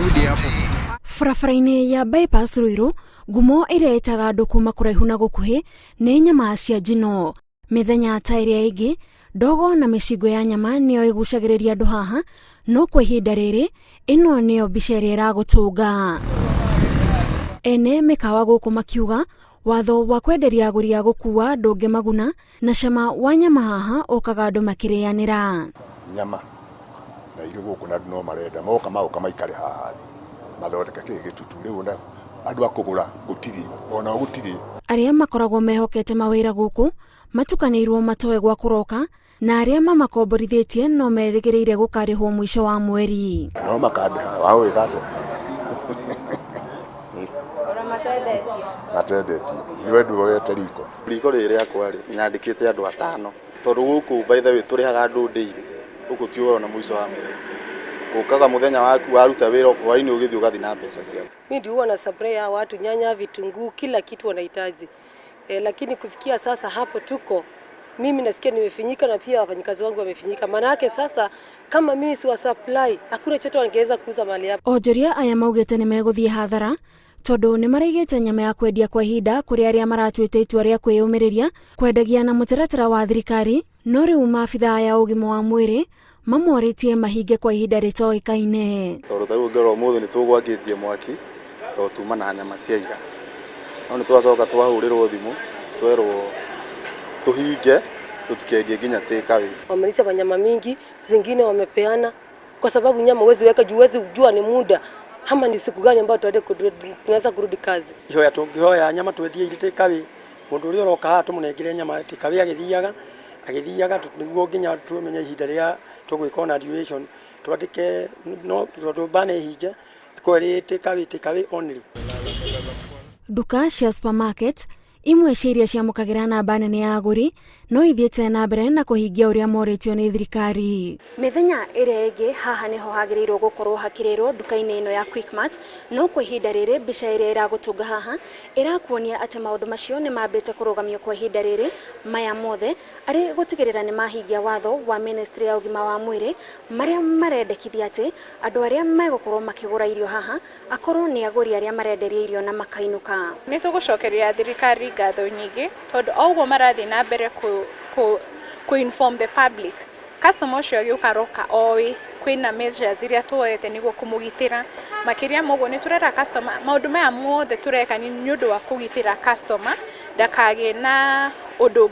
Tutarudi hapo. Barabara-inĩ ya bypass Ruiru, ngumo ĩrĩa ĩtaga andũ kuma kũraihu na gũkuhĩ nĩ nyama cia njino. Mĩthenya ta ĩrĩa ĩngĩ, ndogo na mĩcingo ya nyama nĩyo ĩgucagĩrĩria andũ haha, no kwa ihinda rĩrĩ, ĩno nĩyo mbica ĩrĩa ĩragũtũnga. Ene mĩkawa gũkũ makiuga watho wa kwenderia agũri a gũkua ndũngĩmaguna na cama wa nyama haha ũkaga andũ makĩrĩanĩra. Nyama na irĩ gũkũ na andũ no marenda moka magoka maikare haha thĩ mathondeke kĩĩ gĩtutu rĩu ona andũ a kũgũra gũtirĩ onao gũtirĩ. Arĩa makoragwo mehokete mawĩra gũkũ matukanĩirwo matoe gwa kũroka na arĩa mamakomborithĩtie no merĩgĩrĩire gũkarĩhwo mũico wa mweri. No makandĩha wa gũgĩgacoka matendetie nĩ wendũ woete riko. Riko rĩrĩ rĩakwa rĩ nyandĩkĩte andũ atano tondũ gũkũ by the way tũrĩhaga andũ daily, gũkũ ti ũhoro na mũico wa mweri, ũkaga mũthenya waku waruta wĩra hwainĩ ũgĩthiĩ ũgathiĩ na mbeca ciaku. Mimi ndio huwa na supply ya watu nyanya, vitunguu, kila kitu wanahitaji. Lakini kufikia sasa hapo tuko mimi nasikia nimefinyika na pia wafanyikazi wangu wamefinyika. Maana yake sasa kama mimi siwa supply hakuna chochote wangeweza kuuza mahali hapa. Onjoria aya maugĩte nĩ megũthiĩ hathara tondũ nĩ maraigĩte nyama ya kwendia kwa ihinda kũrĩ arĩa maratuĩte itua rĩa kwĩyũmĩrĩria kwendagia na mũtaratara wa thirikari, no rĩu maabithaa ya ũgima wa mwĩrĩ mamorĩtie mahinge kwa ihinda rĩtoĩkaine. Tondũ ta rĩu ũngĩrora ũmũthĩ nĩ tũgwakĩtie mwaki tondũ tuma na nyama cia ira, no nĩ twacoka twahũrĩrwo thimũ twerwo tũhinge tũtikendie nginya take away. Wamelisha wanyama mingi, zingine wamepeana kwa sababu nyama huwezi weka juu, huwezi jua ni muda ama ni siku gani ambayo tunaweza kurudi kazi. Ihoya tũngĩhoya nyama twendie irĩ take away, mũndũ ũrĩa ũroka haha tũmũnengere nyama take away agĩthiaga agĩthiaga nĩguo nginya tũmenye ihinda rĩrĩa tũgwĩka ona duration twandĩke, no tondũ bana ĩhinge ĩkorwo ĩrĩ take away, take away only. Nduka cia supermarket imwe cia iria ciamũkagĩra namba nene ya agũri no ithiĩte na mbere na kũhingia ũrĩa morĩtio nĩ thirikari. Mĩthenya ĩrĩa ĩngĩ haha nĩho hagĩrĩirwo gũkorwo hakĩrĩrwo nduka-inĩ ĩno ya Quickmart, no kwa ihinda rĩrĩ mbica ĩrĩa ĩragũtũnga haha ĩrakuonia atĩ maũndũ macio nĩ mambĩte kũrũgamio kwa ihinda rĩrĩ, maya mothe arĩ gũtigĩrĩra nĩ mahingia watho wa ministry ya ũgima wa mwĩrĩ marĩa marendekithia atĩ andũ arĩa megũkorwo makĩgũra irio haha akorwo nĩ agũri arĩa marenderia irio na makainũka. Nĩ tũgũcokeria thirikari ngatho nyingĩ tondũ o ũguo marathiĩ na mbere ku inform the public, customer ũcio agĩũka aroka oĩ kwĩna measures iria tuoete nĩguo kũmũgitĩra. Makĩria ma ũguo nĩ tũrera customer maũndũ maya mothe tũreka nĩ ũndũ wa kũgitĩra customer ndakagĩe na ũndũ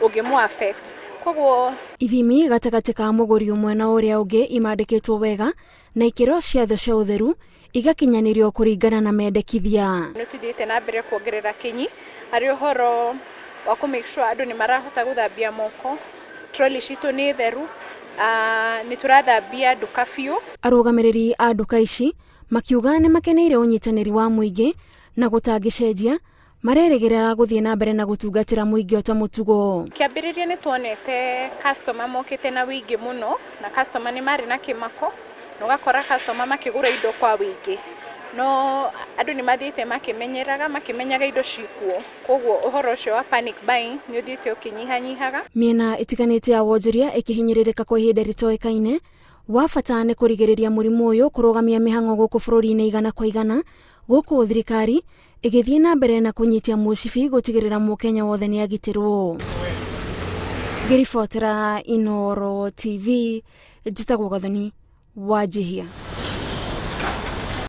ũngĩmũ affect. Koguo ithimi gatagatĩ ka mũgũri ũmwe na ũrĩa ũngĩ imandĩkĩtwo wega na ikĩro ciatho cia ũtheru igakinyanĩrio kũringana na mendekithia. Nĩ tũthiĩte na mbere kuongerera kinyi harĩ ũhoro wa kũ make sure andũ nĩ marahota gũthambia moko, trolley citũ nĩ theru, nĩ tũrathambia nduka biũ. Arũgamĩrĩri a nduka ici makiuga nĩ makeneire ũnyitanĩri wa mũingĩ na gũtangĩcenjia marerĩgĩrĩra gũthiĩ na mbere na gũtungatĩra mũingĩ o ta mũtugo. Kĩambĩrĩria nĩ tuonete customer mokĩte na wĩingĩ mũno na customer nĩ marĩ na kĩmako na ũgakora customer makĩgũra indo kwa wĩingĩ, no andũ nĩ mathiĩte makĩmenyeraga makĩmenyaga indo cikuo, koguo ũhoro ũcio wa panic buying nĩ ũthiĩte ũkĩnyihanyihaga. Mĩena ĩtiganĩte ya wonjoria ĩkĩhinyĩrĩrĩka kwa ihinda rĩtoĩkaine, wa bata nĩ kũrigĩrĩria mũrimũ ũyũ kũrũgamia mĩhang'o gũkũ bũrũri-inĩ igana kwa igana, gũkũ thirikari ĩgĩthiĩ na mbere na kũnyitia mũcibi gũtigĩrĩra mũkenya wothe nĩ agitĩrwo. Ngĩribotera Inooro TV, njĩtagwo Gathoni Wanjihia.